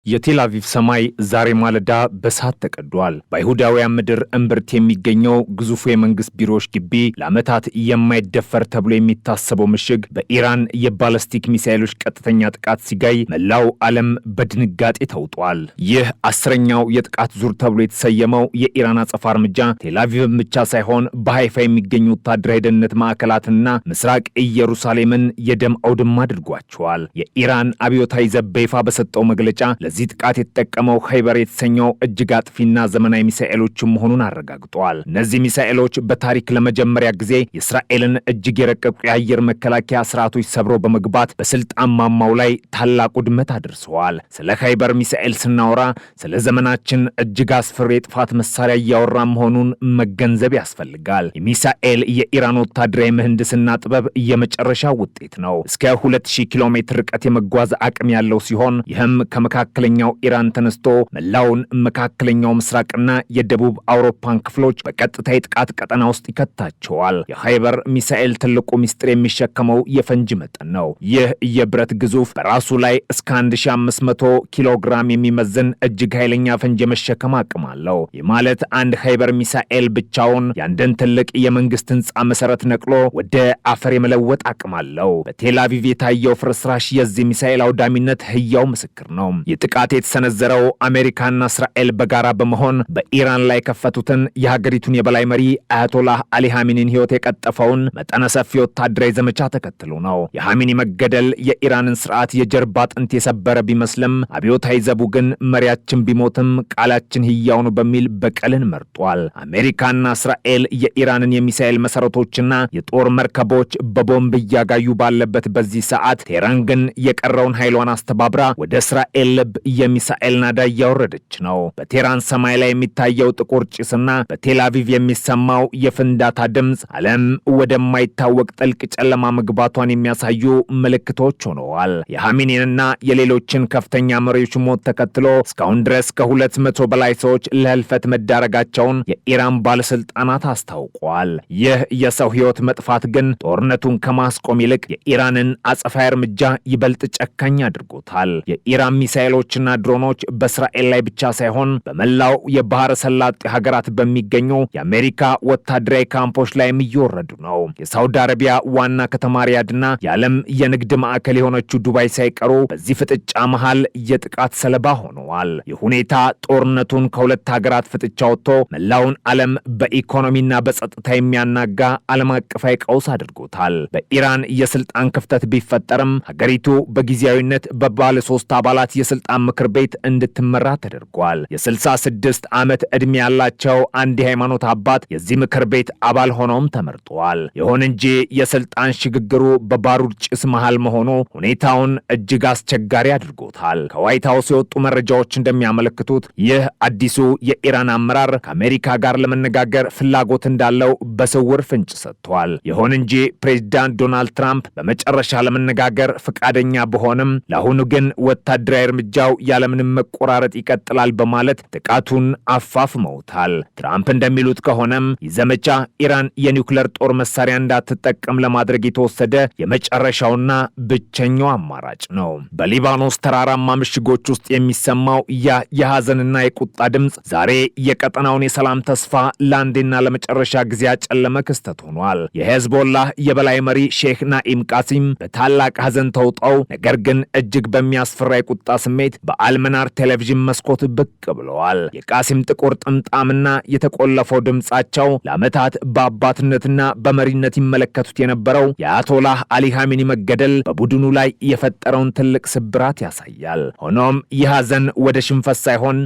የቴል አቪቭ ሰማይ ዛሬ ማለዳ በእሳት ተቀዷል። በአይሁዳውያን ምድር እምብርት የሚገኘው ግዙፉ የመንግስት ቢሮዎች ግቢ፣ ለዓመታት የማይደፈር ተብሎ የሚታሰበው ምሽግ በኢራን የባለስቲክ ሚሳኤሎች ቀጥተኛ ጥቃት ሲጋይ መላው ዓለም በድንጋጤ ተውጧል። ይህ 10ኛው የጥቃት ዙር ተብሎ የተሰየመው የኢራን አጸፋ እርምጃ ቴል አቪቭን ብቻ ሳይሆን በሃይፋ የሚገኙ ወታደራዊ ደህንነት ማዕከላትና ምስራቅ ኢየሩሳሌምን የደም አውድማ አድርጓቸዋል። የኢራን አብዮታዊ ዘብ በይፋ በሰጠው መግለጫ ለዚህ ጥቃት የተጠቀመው ኸይበር የተሰኘው እጅግ አጥፊና ዘመናዊ ሚሳኤሎችን መሆኑን አረጋግጧል። እነዚህ ሚሳኤሎች በታሪክ ለመጀመሪያ ጊዜ የእስራኤልን እጅግ የረቀቁ የአየር መከላከያ ስርዓቶች ሰብረው በመግባት በስልጣን ማማው ላይ ታላቅ ውድመት አድርሰዋል። ስለ ኸይበር ሚሳኤል ስናወራ ስለ ዘመናችን እጅግ አስፈሪ የጥፋት መሳሪያ እያወራን መሆኑን መገንዘብ ያስፈልጋል። የሚሳኤል የኢራን ወታደራዊ ምህንድስና ጥበብ የመጨረሻ ውጤት ነው። እስከ 2000 ኪሎ ሜትር ርቀት የመጓዝ አቅም ያለው ሲሆን ይህም ከመካከለኛው ኢራን ተነስቶ መላውን መካከለኛው ምስራቅና የደቡብ አውሮፓን ክፍሎች በቀጥታ የጥቃት ቀጠና ውስጥ ይከታቸዋል። የኸይበር ሚሳኤል ትልቁ ሚስጥር የሚሸከመው የፈንጂ መጠን ነው። ይህ የብረት ግዙፍ በራሱ ላይ እስከ 1500 ኪሎ ግራም የሚመዝን እጅግ ኃይለኛ ፈንጂ የመሸከም አቅም አለው። ይህ ማለት አንድ ኸይበር ሚሳኤል ብቻውን የአንድን ትልቅ የመንግስት ህንፃ መሰረት ነቅሎ ወደ አፈር የመለወጥ አቅም አለው። በቴል አቪቭ የታየው ፍርስራሽ የዚህ ሚሳኤል አውዳሚነት ህያው ምስክር ነው። ይህ ጥቃት የተሰነዘረው አሜሪካና እስራኤል በጋራ በመሆን በኢራን ላይ የከፈቱትን የሀገሪቱን የበላይ መሪ አያቶላህ አሊ ኻሚኒን ህይወት የቀጠፈውን መጠነ ሰፊ ወታደራዊ ዘመቻ ተከትሎ ነው። የኻሚኒ መገደል የኢራንን ስርዓት የጀርባ አጥንት የሰበረ ቢመስልም አብዮታዊ ዘቡ ግን መሪያችን ቢሞትም ቃላችን ህያው ነው በሚል በቀልን መርጧል። አሜሪካና እስራኤል የኢራንን የሚሳኤል መሰረቶችና የጦር መርከቦች በቦምብ እያጋዩ ባለበት በዚህ ሰዓት ቴህራን ግን የቀረውን ኃይሏን አስተባብራ ወደ እስራኤል ልብ የሚሳኤል ናዳ እያወረደች ነው። በቴህራን ሰማይ ላይ የሚታየው ጥቁር ጭስና በቴል አቪቭ የሚሰማው የፍንዳታ ድምፅ ዓለም ወደማይታወቅ ጥልቅ ጨለማ መግባቷን የሚያሳዩ ምልክቶች ሆነዋል። የኻሚኒንና የሌሎችን ከፍተኛ መሪዎች ሞት ተከትሎ እስካሁን ድረስ ከ200 በላይ ሰዎች ለህልፈት መዳረጋቸውን የኢራን ባለስልጣናት አስታውቀዋል። ይህ የሰው ሕይወት መጥፋት ግን ጦርነቱን ከማስቆም ይልቅ የኢራንን አጸፋዊ እርምጃ ይበልጥ ጨካኝ አድርጎታል። የኢራን ሚሳኤሎችና ድሮኖች በእስራኤል ላይ ብቻ ሳይሆን በመላው የባህረ ሰላጤ ሀገራት በሚገኙ የአሜሪካ ወታደራዊ ካምፖች ላይም እየወረዱ ነው። የሳውዲ አረቢያ ዋና ከተማ ሪያድና የዓለም የንግድ ማዕከል የሆነችው ዱባይ ሳይቀሩ በዚህ ፍጥጫ መሃል የጥቃት ሰለባ ሆነዋል። ይህ ሁኔታ ጦርነቱን ከሁለት ሀገራት ፍጥጫ ወጥቶ መላውን ዓለም በኢኮኖሚና በጸጥታ የሚያናጋ ዓለም አቀፋዊ ቀውስ አድርጎታል። በኢራን የስልጣን ክፍተት ቢፈጠርም ሀገሪቱ በጊዜያዊነት በባለ ሶስት አባላት የስልጣን ምክር ቤት እንድትመራ ተደርጓል። የ66 ዓመት ዕድሜ ያላቸው አንድ የሃይማኖት አባት የዚህ ምክር ቤት አባል ሆነውም ተመርጠዋል። ይሁን እንጂ የስልጣን ሽግግሩ በባሩድ ጭስ መሃል መሆኑ ሁኔታውን እጅግ አስቸጋሪ አድርጎታል። ከዋይት ሀውስ የወጡ መረጃዎች እንደሚያመለክቱት ይህ አዲሱ የኢራን አመራር ከአሜሪካ ጋር ለመነጋገር ፍላጎት እንዳለው በስውር ፍንጭ ሰጥቷል። ይሁን እንጂ ፕሬዚዳንት ዶናልድ ትራምፕ በመጨረሻ ለመነጋገር ፈቃደኛ ብሆንም ለአሁኑ ግን ወታደራዊ እርምጃው ያለምንም መቆራረጥ ይቀጥላል በማለት ጥቃቱን አፋፍመውታል። ትራምፕ እንደሚሉት ከሆነም ይህ ዘመቻ ኢራን የኒውክለር ጦር መሳሪያ እንዳትጠቀም ለማድረግ የተወሰደ የመጨረሻውና ብቸኛው አማራጭ ነው። በሊባኖስ ተራራማ ምሽጎች ውስጥ የሚሰማው ያ የሐዘንና የቁጣ ድምፅ ዛሬ የቀጠናውን የሰላም ተስፋ ለአንዴና ለመጨረሻ ጊዜ ያጨለመ ክስተት ሆኗል። የሄዝቦላህ የበላይ መሪ ሼክ ናኢም ቃሲም በታላቅ ሐዘን ተውጠው ነገር ግን እጅግ በሚያስፈራ የቁጣ ስሜት በአልመናር ቴሌቪዥን መስኮት ብቅ ብለዋል። የቃሲም ጥቁር ጥምጣምና የተቆለፈው ድምፃቸው ለዓመታት በአባትነትና በመሪነት ይመለከቱት የነበረው የአያቶላህ አሊ ኻሚኒ መገደል በቡድኑ ላይ የፈጠረውን ትልቅ ስብራት ያሳያል። ሆኖም ይህ ሐዘን ወደ ሽንፈት ሳይሆን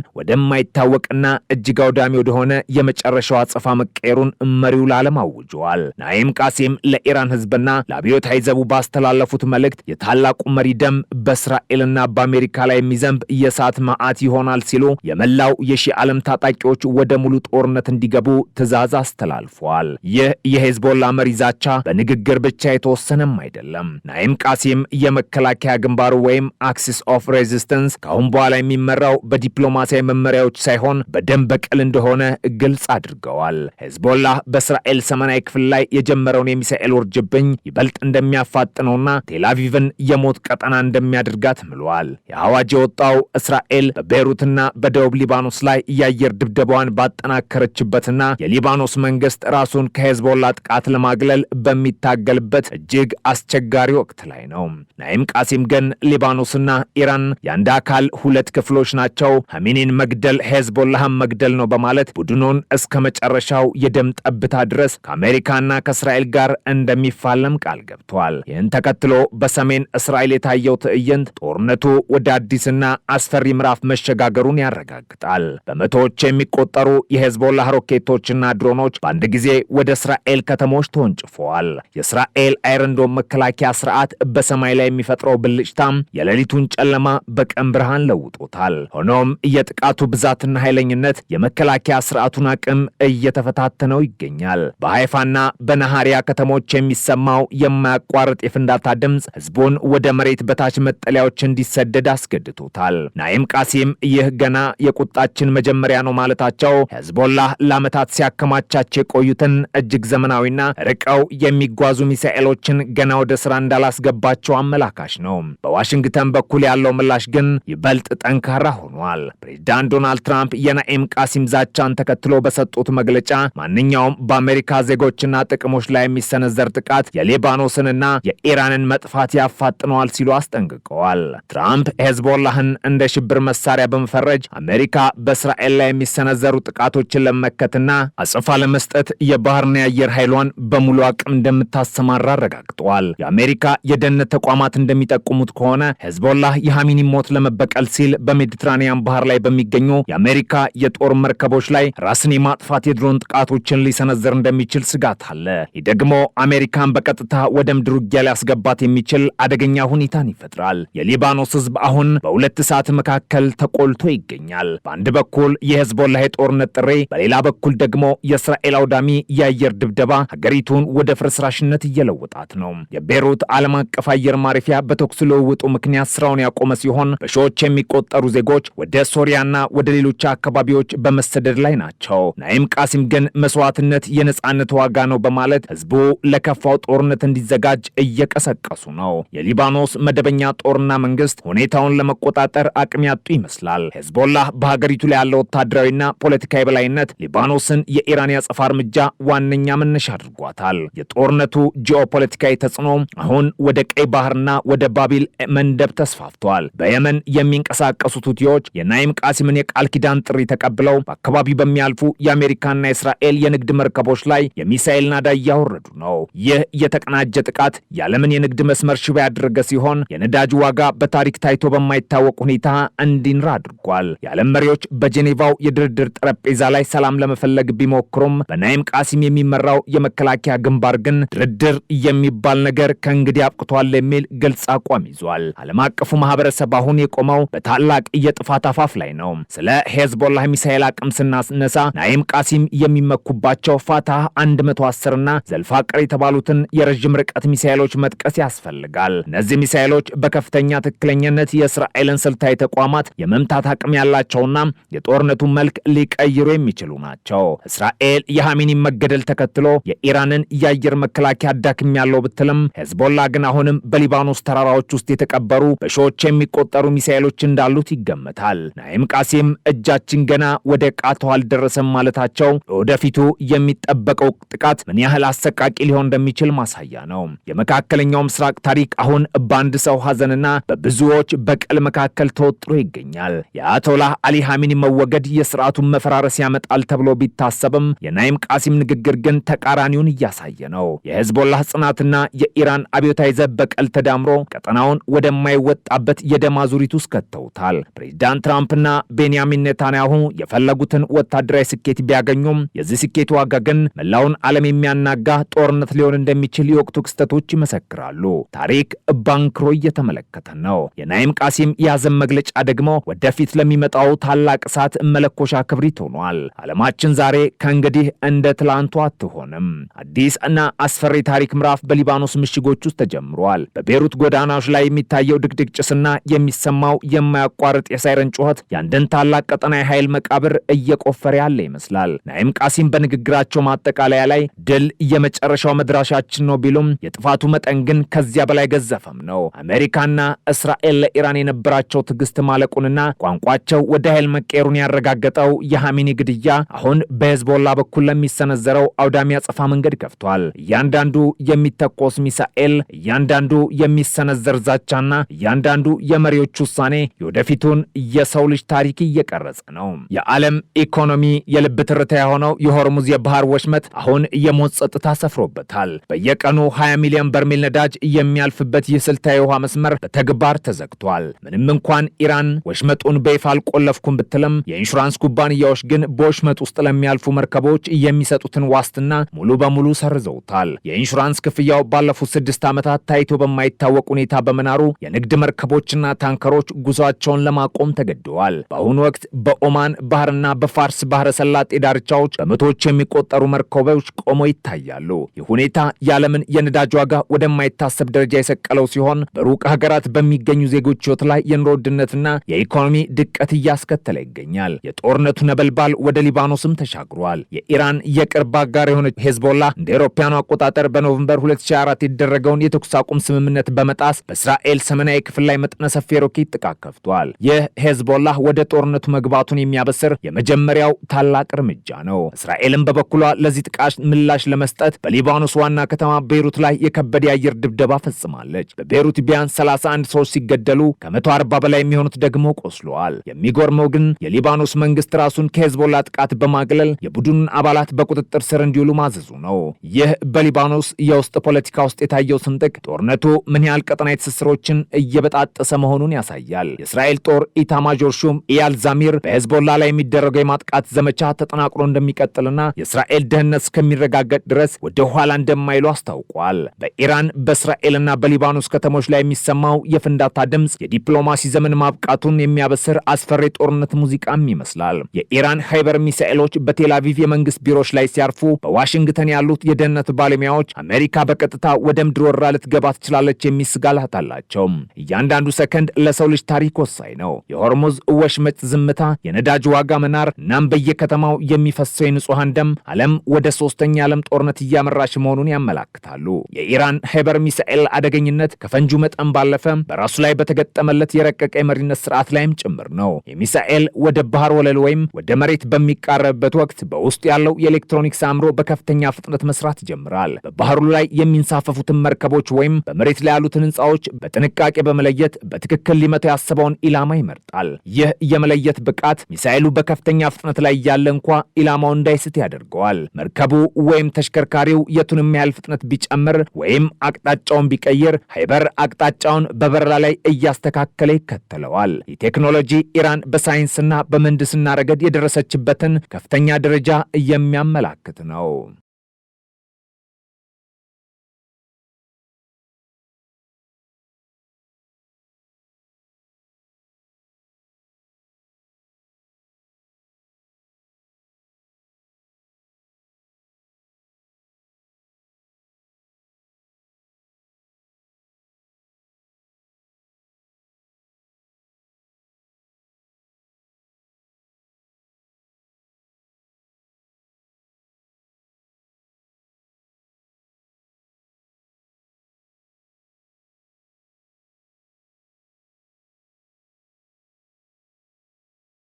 ወደማይታወቅና እጅግ አውዳሚ ወደሆነ የመጨረሻው አጸፋ መቀየሩን መሪው ለዓለም አውጀዋል። ናኢም ቃሲም ለኢራን ሕዝብና ለአብዮታዊ ዘቡ ባስተላለፉት መልእክት የታላቁ መሪ ደም በእስራኤልና በአሜሪካ ላይ የሚዘንብ የእሳት መዓት ይሆናል ሲሉ የመላው የሺዓ ዓለም ታጣቂዎች ወደ ሙሉ ጦርነት እንዲገቡ ትዕዛዝ አስተላልፈዋል። ይህ የሄዝቦላ መሪ ዛቻ በንግግር ብቻ የተወሰነም አይደለም። ናኢም ቃሲም የመከላከያ ግንባሩ ወይም Axis of Resistance ከአሁን በኋላ የሚመራው በዲፕሎማሲያዊ መመሪያዎች ሳይሆን በደም በቀል እንደሆነ ግልጽ አድርገዋል። ሄዝቦላ በእስራኤል ሰሜናዊ ክፍል ላይ የጀመረውን የሚሳኤል ውርጅብኝ ይበልጥ እንደሚያፋጥነውና ቴልአቪቭን የሞት ቀጠና እንደሚያደርጋት ምሏል። የሐዋጅ የወጣው እስራኤል በቤይሩትና በደቡብ ሊባኖስ ላይ የአየር ድብደባዋን ባጠናከረችበትና የሊባኖስ መንግስት ራሱን ከሄዝቦላ ጥቃት ለማግለል በሚታገልበት እጅግ አስቸጋሪ ወቅት ላይ ነው። ናኢም ቃሲም ግን ሊባኖስና ኢራን የአንድ አካል ሁለት ክፍሎች ናቸው፣ ሐሚኒን መግደል ሄዝቦላህን መግደል ነው በማለት ቡድኑን እስከ መጨረሻው የደም ጠብታ ድረስ ከአሜሪካና ከእስራኤል ጋር እንደሚፋለም ቃል ገብቷል። ይህን ተከትሎ በሰሜን እስራኤል የታየው ትዕይንት ጦርነቱ ወደ አዲስና አስፈሪ ምዕራፍ መሸጋገሩን ያረጋግጣል። በመቶዎች የሚቆጠሩ የሄዝቦላህ ሮኬቶችና ድሮኖች በአንድ ጊዜ ወደ እስራኤል ከተሞች ተወንጭፈዋል። የእስራኤል Iron Dome መከላከያ ስርዓት በሰማይ ላይ የሚፈጥረው ብልጭታም የሌሊቱን ጨለማ በቀን ብርሃን ለውጦታል። ሆኖም የጥቃቱ ብዛትና ኃይለኝነት የመከላከያ ስርዓቱን አቅም እየተፈታተነው ይገኛል። በሃይፋና በነሃሪያ ከተሞች የሚሰማው የማያቋርጥ የፍንዳታ ድምፅ ህዝቡን ወደ መሬት በታች መጠለያዎች እንዲሰደድ አስገድዶታል። ናኢም ቃሲም ይህ ገና የቁጣችን መጀመሪያ ነው ማለታቸው ሄዝቦላህ ለዓመታት ሲያከማቻቸው የቆዩትን እጅግ ዘመናዊና ርቀው የሚጓዙ ሚሳኤሎችን ገና ወደ ስራ እንዳላስገባቸው አመላካች ነው። በዋሽንግተን በኩል ያለው ምላሽ ግን ይበልጥ ጠንካራ ሆኗል። ፕሬዚዳንት ዶናልድ ትራምፕ የናኢም ቃሲም ዛቻን ተከትሎ በሰጡት መግለጫ ማንኛውም በአሜሪካ ዜጎችና ጥቅሞች ላይ የሚሰነዘር ጥቃት የሊባኖስንና የኢራንን መጥፋት ያፋጥነዋል ሲሉ አስጠንቅቀዋል። ትራምፕ ሄዝቦላህን እንደ ሽብር መሳሪያ በመፈረጅ አሜሪካ በእስራኤል ላይ የሚሰነዘሩ ጥቃቶችን ለመመከትና አጸፋ ለመስጠት የባህርና የአየር ኃይሏን በሙሉ አቅም እንደምታሰማራ አረጋግጠዋል። የአሜሪካ የደህንነት ተቋማት እንደሚጠቁሙት ከሆነ ሄዝቦላህ የሐሚኒ ሞት ለመበቀል ሲል በሜዲትራኒያን ባህር ላይ በሚገኙ የአሜሪካ የጦር መርከቦች ላይ ራስን የማጥፋት የድሮን ጥቃቶችን ሊሰነዝር እንደሚችል ስጋት አለ። ይህ ደግሞ አሜሪካን በቀጥታ ወደ ምድር ውጊያ ሊያስገባት የሚችል አደገኛ ሁኔታን ይፈጥራል። የሊባኖስ ሕዝብ አሁን በሁለት እሳት መካከል ተቆልቶ ይገኛል። በአንድ በኩል የሄዝቦላህ የጦርነት ጥሪ፣ በሌላ በኩል ደግሞ የእስራኤል አውዳሚ የአየር ድብደባ ሀገሪቱን ወደ ፍርስራሽነት እየለወጣት ነው። የቤይሩት ዓለም አቀፍ አየር ማረፊያ በተኩስ ልውውጡ ምክንያት ስራውን ያቆመ ሲሆን በሺዎች የሚቆጠሩ ዜጎች ወደ ሶሪያና ወደ ሌሎች አካባቢዎች በመሰደድ ላይ ናቸው። ናኢም ቃሲም ግን መስዋዕትነት የነጻነት ዋጋ ነው በማለት ህዝቡ ለከፋው ጦርነት እንዲዘጋጅ እየቀሰቀሱ ነው። የሊባኖስ መደበኛ ጦርና መንግስት ሁኔታውን ለመቆጣጠር አቅም ያጡ ይመስላል። ሄዝቦላህ በሀገሪቱ ላይ ያለው ወታደራዊና ፖለቲካዊ የበላይነት ሊባኖስን የኢራን ያጸፋ እርምጃ ዋነኛ መነሻ አድርጓታል። የጦርነቱ ጂኦፖለቲካዊ ተጽዕኖ አሁን ወደ ቀይ ባህርና ወደ ባቤል መንደብ ተስፋፍቷል። በየመን የሚንቀሳቀሱት ሁቲዎች የናኢም ቃሲምን የቃል ኪዳን ጥሪ ተቀብለው በአካባቢው በሚያልፉ የአሜሪካና የእስራኤል የንግድ መርከቦች ላይ የሚሳኤል ናዳ እያወረዱ ነው። ይህ የተቀናጀ ጥቃት የዓለምን የንግድ መስመር ሽባ ያደረገ ሲሆን የነዳጅ ዋጋ በታሪክ ታይቶ በማይታወቅ ሁኔታ እንዲንር አድርጓል። የዓለም መሪዎች በጄኔቫው የድርድር ጠረጴዛ ላይ ሰላም ለመፈለግ ቢሞክሩም በናኢም ቃሲም የሚመራው የመከላከያ ግንባር ግን ድርድር የሚባል ነገር ከእንግዲህ አብቅቷል የሚል ግልጽ አቋም ይዟል። ዓለም አቀፉ ማህበረሰብ አሁን የቆመው በታላቅ የጥፋት አፋፍ ላይ ነው። ስለ ሄዝቦላህ ሚሳኤል አቅም ስናነሳ ናኢም ቃሲም የሚመኩባቸው ፋታህ 110 እና ዘልፋቅር የተባሉትን የረዥም ርቀት ሚሳኤሎች መጥቀስ ያስፈልጋል። እነዚህ ሚሳኤሎች በከፍተኛ ትክክለኛነት የእስራኤልን ስልታዊ ተቋማት የመምታት አቅም ያላቸውና የጦርነቱን መልክ ሊቀይሩ የሚችሉ ናቸው። እስራኤል የሐሚኒን መገደል ተከትሎ የኢራንን የአየር መከላከያ አዳክሜያለሁ ብትልም ሄዝቦላ ግን አሁንም በሊባኖስ ተራራዎች ውስጥ የተቀበሩ በሺዎች የሚቆጠሩ ሚሳኤሎች እንዳሉት ይገመታል። ናኢም ቃሲም እጃችን ገና ወደ ቃታው አልደረሰም ማለታቸው ወደፊቱ የሚጠበቀው ጥቃት ምን ያህል አሰቃቂ ሊሆን እንደሚችል ማሳያ ነው። የመካከለኛው ምስራቅ ታሪክ አሁን በአንድ ሰው ሐዘንና በብዙዎች በቀል መካከል ተወጥሮ ይገኛል። የአያቶላህ አሊ ሐሚኒ መወገድ የስርዓቱን መፈራረስ ያመጣል ተብሎ ቢታሰብም የናኢም ቃሲም ንግግር ግን ተቃራኒውን እያሳየ ነው። የሄዝቦላህ ጽናትና የኢራን አብዮታዊ ዘብ በቀል ተዳምሮ ቀጠናውን ወደማይወጣበት የደም አዙሪት ውስጥ ከተውታል። ፕሬዚዳንት ትራምፕና ቤንያሚን ኔታንያሁ የፈለጉትን ወታደራዊ ስኬት ቢያገኙም የዚህ ስኬት ዋጋ ግን መላውን ዓለም የሚያናጋ ጦርነት ሊሆን እንደሚችል የወቅቱ ክስተቶች ይመሰክራሉ። ታሪክ ባንክሮ እየተመለከተ ነው። የናኢም ቃሲም የሐዘን መግለጫ ደግሞ ወደፊት ለሚመጣው ታላቅ እሳት መለኮሻ ክብሪት ሆኗል። ዓለማችን ዛሬ ከእንግዲህ እንደ ትላንቱ አትሆንም። አዲስ እና አስፈሪ ታሪክ ምዕራፍ በሊባኖስ ምሽጎች ውስጥ ተጀምሯል። በቤሩት ጎዳናዎች ላይ የሚታየው ድቅድቅ ጭስና የሚሰማው የማያቋርጥ የሳይረን ጩኸት የአንድን ታላቅ ቀጠና የኃይል መቃብር እየቆፈረ ያለ ይመስላል። ናኢም ቃሲም በንግግራቸው ማጠቃለያ ላይ ድል የመጨረሻው መድረሻችን ነው ቢሉም የጥፋቱ መጠን ግን ከዚያ በላይ ገዘፈም ነው። አሜሪካና እስራኤል ለኢራን የነበራቸው የነበራቸው ትዕግስት ማለቁንና ቋንቋቸው ወደ ኃይል መቀየሩን ያረጋገጠው የሐሚኒ ግድያ አሁን በሄዝቦላ በኩል ለሚሰነዘረው አውዳሚ አጸፋ መንገድ ከፍቷል። እያንዳንዱ የሚተኮስ ሚሳኤል፣ እያንዳንዱ የሚሰነዘር ዛቻና እያንዳንዱ የመሪዎች ውሳኔ የወደፊቱን የሰው ልጅ ታሪክ እየቀረጸ ነው። የዓለም ኢኮኖሚ የልብ ትርታ የሆነው የሆርሙዝ የባህር ወሽመጥ አሁን የሞት ጸጥታ ሰፍሮበታል። በየቀኑ 20 ሚሊዮን በርሜል ነዳጅ የሚያልፍበት ይህ ስልታዊ የውሃ መስመር በተግባር ተዘግቷል። ምንም እንኳን ኢራን ወሽመጡን በይፋ አልቆለፍኩም ብትልም፣ የኢንሹራንስ ኩባንያዎች ግን በወሽመጥ ውስጥ ለሚያልፉ መርከቦች የሚሰጡትን ዋስትና ሙሉ በሙሉ ሰርዘውታል። የኢንሹራንስ ክፍያው ባለፉት 6 ዓመታት ታይቶ በማይታወቅ ሁኔታ በመናሩ የንግድ መርከቦችና ታንከሮች ጉዟቸውን ለማቆም ተገደዋል። በአሁኑ ወቅት በኦማን ባህርና በፋርስ ባህረ ሰላጤ ዳርቻዎች በመቶዎች የሚቆጠሩ መርከቦች ቆመው ይታያሉ። ይህ ሁኔታ የዓለምን የነዳጅ ዋጋ ወደማይታሰብ ደረጃ የሰቀለው ሲሆን፣ በሩቅ ሀገራት በሚገኙ ዜጎች ሕይወት ላይ የኑሮ ውድነትና የኢኮኖሚ ድቀት እያስከተለ ይገኛል። የጦርነቱ ነበልባል ወደ ሊባኖስም ተሻግሯል። የኢራን የቅርብ አጋር የሆነች ሄዝቦላ እንደ አውሮፓውያኑ አቆጣጠር በ November 2024 የተደረገውን የተኩስ አቁም ስምምነት በመጣስ በእስራኤል ሰሜናዊ ክፍል ላይ መጠነ ሰፊ የሮኬት ጥቃት ከፍቷል። ይህ ሄዝቦላ ወደ ጦርነቱ መግባቱን የሚያበስር የመጀመሪያው ታላቅ እርምጃ ነው። እስራኤልም በበኩሏ ለዚህ ጥቃት ምላሽ ለመስጠት በሊባኖስ ዋና ከተማ ቤይሩት ላይ የከበደ የአየር ድብደባ ፈጽማለች። በቤይሩት ቢያንስ 31 ሰዎች ሲገደሉ፣ ከ140 በላይ የሚሆኑት ደግሞ ቆስለዋል። የሚገርመው ግን የሊባኖስ መንግስት ራሱን ከሄዝቦላ ጥቃት በማግለል የቡድኑን አባላት በቁጥጥር ስር እንዲውሉ ማዘዙ ነው። ይህ በሊባኖስ የውስጥ ፖለቲካ ውስጥ የታየው ስንጥቅ ጦርነቱ ምን ያህል ቀጠናዊ ትስስሮችን እየበጣጠሰ መሆኑን ያሳያል። የእስራኤል ጦር ኢታማዦር ሹም ኢያል ዛሚር በሄዝቦላ ላይ የሚደረገው የማጥቃት ዘመቻ ተጠናክሮ እንደሚቀጥልና የእስራኤል ደህንነት እስከሚረጋገጥ ድረስ ወደ ኋላ እንደማይሉ አስታውቋል። በኢራን፣ በእስራኤልና በሊባኖስ ከተሞች ላይ የሚሰማው የፍንዳታ ድምፅ የዲፕሎማሲ ዘመን ማብቃቱን የሚያበስር አስፈሪ ጦርነት ሙዚቃም ይመስላል። የኢራን ሃይበር ሚሳኤሎች በቴል አቪቭ የመንግስት ቢሮዎች ላይ ሲያርፉ፣ በዋሽንግተን ያሉት የደህንነት ባለሙያዎች አሜሪካ በቀጥታ ወደ ምድር ወረራ ልትገባ ትችላለች የሚል ስጋት አላቸው። እያንዳንዱ ሰከንድ ለሰው ልጅ ታሪክ ወሳኝ ነው። የሆርሙዝ ወሽመጥ ዝምታ፣ የነዳጅ ዋጋ መናር እናም በየከተማው የሚፈሰው የንጹሐን ደም ዓለም ወደ ሶስተኛ ዓለም ጦርነት እያመራች መሆኑን ያመላክታሉ። የኢራን ሃይበር ሚሳኤል አደገኝነት ከፈንጁ መጠን ባለፈ በራሱ ላይ በተገጠመለት የረቀቀ የመሪነት ስርዓት ላይም ጭምር ነው። የሚሳኤል ወደ ባህር ወለል ወይም ወደ መሬት በሚቃረብበት ወቅት በውስጡ ያለው የኤሌክትሮኒክስ አእምሮ በከፍተኛ ፍጥነት መስራት ይጀምራል። በባህሩ ላይ የሚንሳፈፉትን መርከቦች ወይም በመሬት ላይ ያሉትን ህንፃዎች በጥንቃቄ በመለየት በትክክል ሊመታ ያሰበውን ኢላማ ይመርጣል። ይህ የመለየት ብቃት ሚሳኤሉ በከፍተኛ ፍጥነት ላይ እያለ እንኳ ኢላማውን እንዳይስት ያደርገዋል። መርከቡ ወይም ተሽከርካሪው የቱንም ያህል ፍጥነት ቢጨምር ወይም አቅጣጫውን ቢቀይር፣ ሃይበር አቅጣጫውን በበረራ ላይ እያስተካከለ ይከተለዋል። ይህ ቴክኖሎጂ ኢራን በሳይንስና በምህንድስና ረገድ የደረሰችበትን ከፍተኛ ደረጃ የሚያመላክት ነው።